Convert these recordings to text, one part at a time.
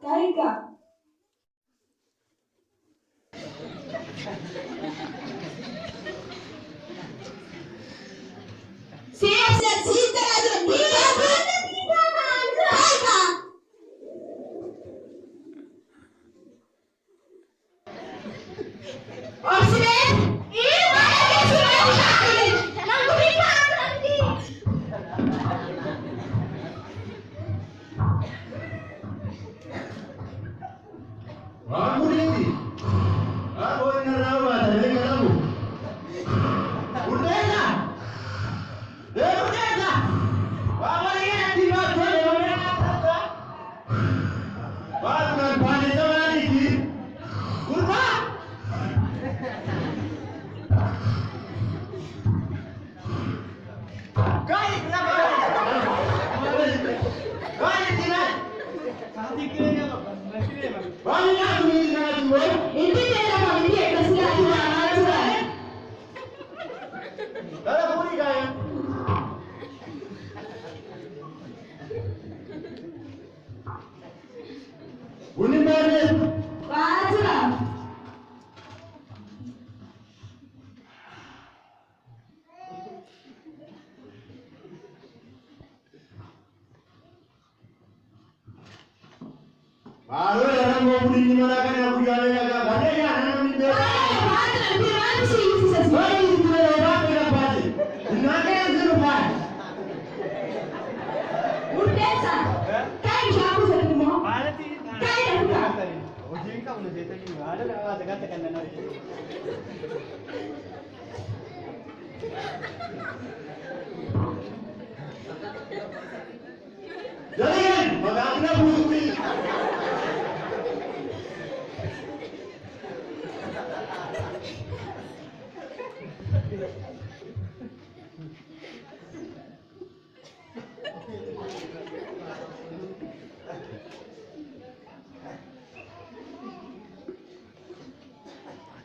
Kaayikaa. Kaayikaa. Obsineet. Waan guddeetti. Haa boo'in irraa baata beekatamu. Guddeessa. Ee guddeessa. Waa walii atti baatee deemamee dhaabbatta. Waa duraan baanee maaliiti? Gurbaa. Gaari nama. Gaari diinaa. Waan nyaatu ni nyaatu wee. Inni beelama miti akkasii ilaalaa jira. Dhala fuudhii gaa'e. Bunni baay'ee. Ba'aa jira. Maaloo yaadaan bunni mana kana guyyaa meeqa gaafa badee yaadaan namni beeku. Ba'aa jira miti maal si hiisisa? Baay'ee itti baay'ee baay'ee. Innaan jiru baay'ee. Murteessa. Kaayi bishaan kuusatu immoo. Kaayi dhabuka. Hojiin qabnu jeetanii haala namaa sagantaa kan nan arginu. Jalleen magaalaa buusuufi.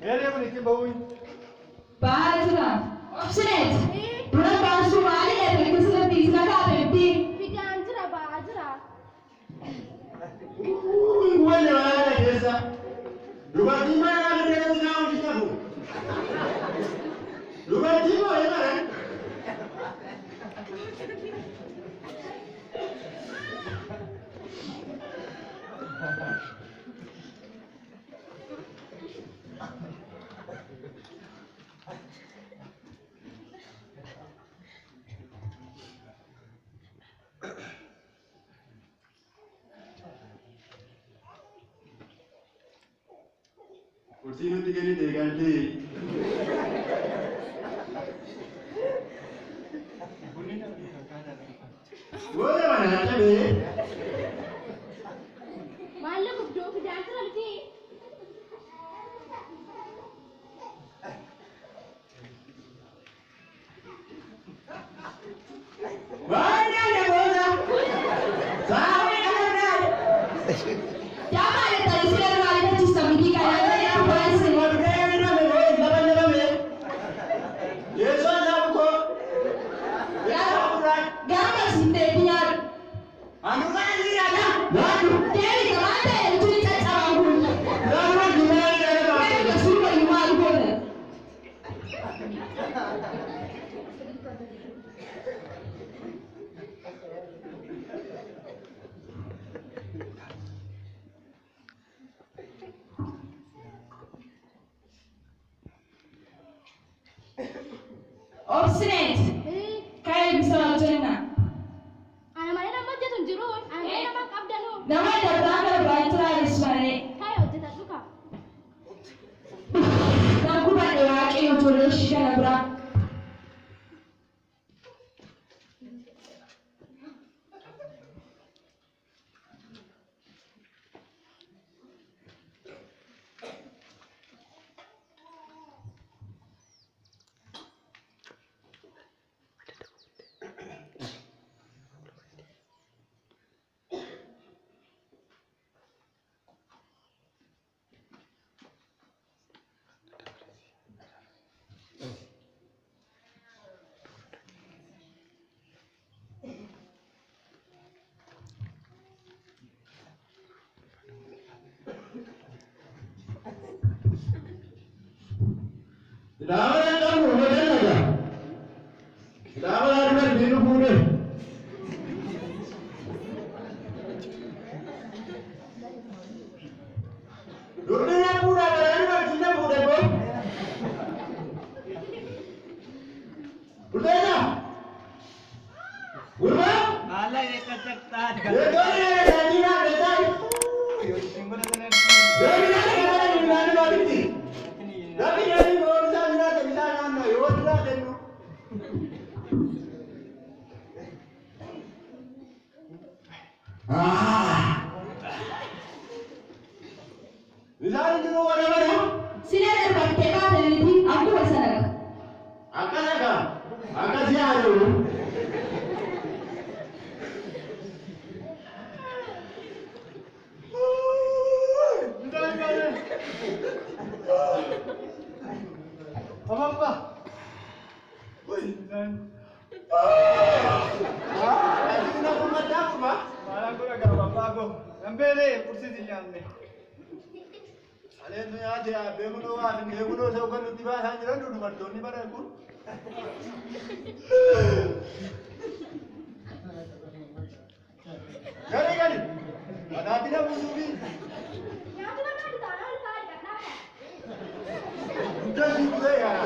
Meerree kun ittiin ba'uun Ba'aa jira. Obsineet. Dura baasuu maalidha beeksisa fiisna kaate miti. Fidaan jira ba'aa jira. Wanni magaalaa keessa dubartiin mana kana keessatti naa hojii qabu. Dubartiin moo hin baran? Kursii nutti kennite galtee. bunni namni fakkaata. Booda mana cabee. Maallaqa guddoo fidaan jira miti. Waan nyaata booda. Saawwi kana Yaa maal ta'e sila maalifachiisa miti kaayyaa yaa baasee. Gaafa isin deebii nyaadhu. Deebi gamaa ta'e tuni caccabaan kun. Deebi gasuun wayyuu maal goona? Obsineet. Kaayee bishaan hojjenna. Ana malee nama hojjetu hin jiru. Ana malee nama hin qabdanu. Nama darbaa darbaa jiraanis malee. Kaayi hojjetadhu kaa. Nan gubadhe waaqayyo ijoollee ishii kana biraa. Kitaaba qabu hojii Kitaaba dura diinu fuudhe. Durbi na fuudha gara dubartiin na fuudhe boo. Gurbeessa. Gurbaa. Maala eeggachaa Eeggonni daandii naa deetaa. Deebii naa deetaa naannoo miti. Namni nyaanni yoo bishaan nyaate bishaan naannoo yoo duraa kennu. Bishaan jiru warra bara. Sila darbattee baate miti akkuma sana. Akkas akka akkas yaadu. Abba. Ati kun maddaa kuma. Maalaan kun egaa abbaa koo. Nambeelee qursiisi nyaanne. Aleen nyaate beekunoo waan beekunoo ta'u kan nuti baasaa jiran dubartoonni bara kun. Gari gari. Mataatti buusuufi. Nyaata barbaadu taanaan taa'ee dhaqnaa. Guddaa si bulee yaa.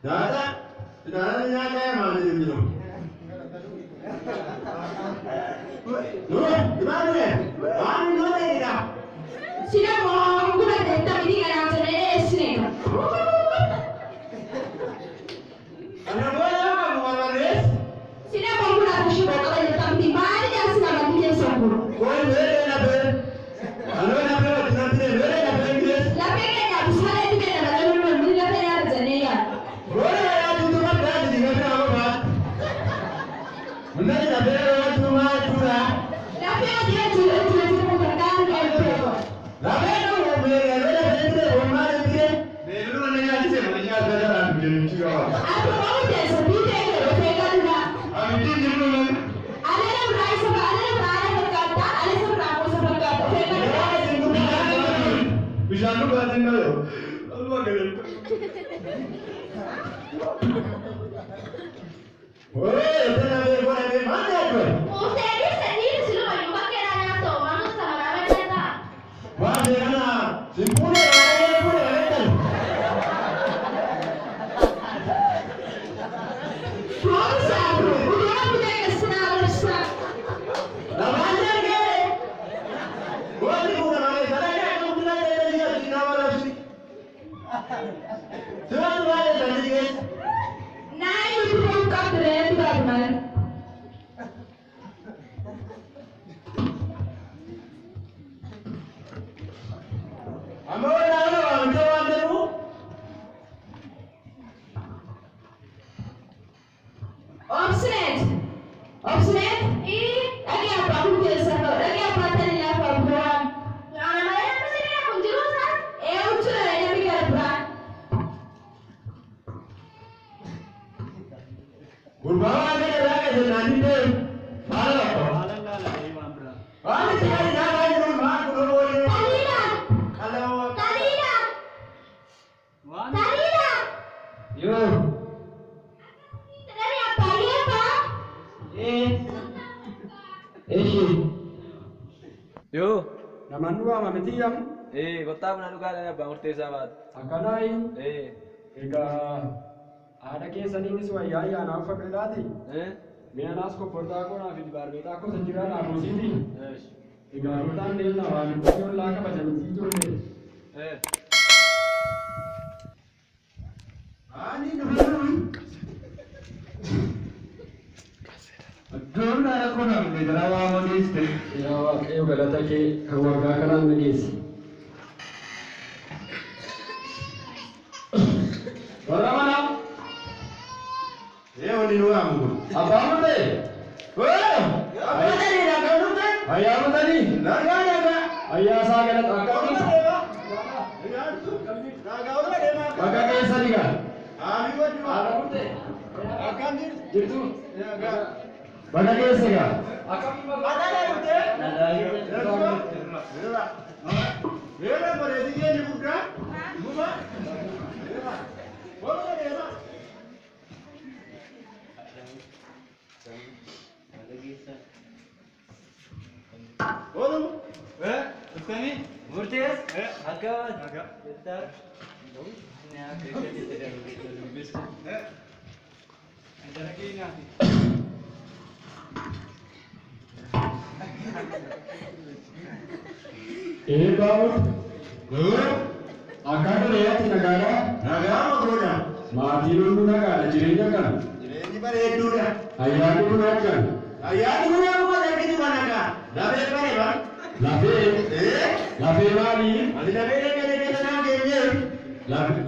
Dada, dada nyaata maali jiru. Nure, gimana? Maali nure ida. Sila monguna deetta miti kanaaf jedhee dhiyeessineera. Ana bola kamu malis. Sila monguna shiboo qaba jetta miti maali jaarsi namatti keessan kun? Koi mere na be. Ano na be nanti mere na be guys. Lafee keenya bishaan itti kenna malee nuti lafee nyaata jennee yaadna. Boleh ya tu tu kan dah jadi kan apa pak? Mana na be tu ma tu lah. Lafee hojii hojii hojii hojii kun gargaaru qabdu. La be tu mere na be tu ma tu. Beeluu mana nyaachise mana nyaata jalaan deemti qaba. Akkuma hundeessa biitee kee dhufee galudha. Abiddii jiru mana. Alala biraa isa alala biraa ala fakkaata ala isa biraa gosa fakkaata dhufee galudha. Bishaan dhugaatiin galu. Aluma galee. Oi, itu na be kau na be mana tu? Ustedes dhiirri siluma iyyuu bakkeedhaa nyaata waan nuti samaraa nyaata. Wah, kana simpule na pule na Foon utuu bitee keessanaa barsiisa. Lamaan kee. Wanti kun malee sadarkaa akka guddinaa ta'e jira nama labsi. Siwatu malee sadii keessa. Naan nuti foon qabdu reetu baatu malee. Amma waan nama waamtee waan jedhu. Obsineet. Obsineet. Dhagee abbaa kun keessa ta'u dhagee abbaa tani lafa bu'aan. Ana malee namni sirrii kun jiru isaas. Ee huccuu namni gara biraan. Gurbaa waan kana irraa keessa naannii ta'e maal bakka. Maalaan laalatee waan biraa. Waan itti gadi naa jiru maal kun oolee. Taliila! Qalama. Taliila! Waan Taliila! Yoo. Dhagee abbaa yeebbaa. Eshi. Yoo, Namoonni waamamiti yam kottaa buna dhugaadhaan abbaa murteessaa baatu. akkanaayi egaa haadha keessaniinis wayyaa ayyaanaa uffadheedhaati. Mi'a naas kopportaa koo naa fi dibaarbeetaa koo sajjiraa naa buusiiti. Egaa kottaan deemna waamichi ollaa kabajaniitii ijoollee. Ani dhufi. Iddoon rakkoo namni gara waamanees ta'e. Yaa Waaqayyo galata kee kan waggaa kanaan na geesse. Warra manaa Ee waliin waamu kun. abbaa murtee. Abbaa ta'eedha kan dhufte. Ayyaa bultanii? Nagaa nagaa. Ayyaa isaa galata akkamii? Oluma deema. Nagaa oluma deema. Bakka keessa ni gaa. Aamii wajjuma. Haadha murtee. Akkam jirtu? Jirtu? Nagaa. Bakka keessa gaa. Adala dhuftee? Nagaa. Reera bareedii keenya guddaa. Guma. Oluma deema. Oluma. Dhuftanii? Murtees? Akkam? Jettaa? Ee baabur. Akka dureetti nagaadha. Nagaa magoodha. Maatiin hunduu nagaadha jireenya kana. Jireenyi bareedduudha. Ayyaanni kun akkana. Ayyaanni kun akkuma darbitu banagaa. Lafee bare bara. Lafee. Ee. Lafee maalii? Ati lafee deemee deemee sanaan geenyeeru. Lafee.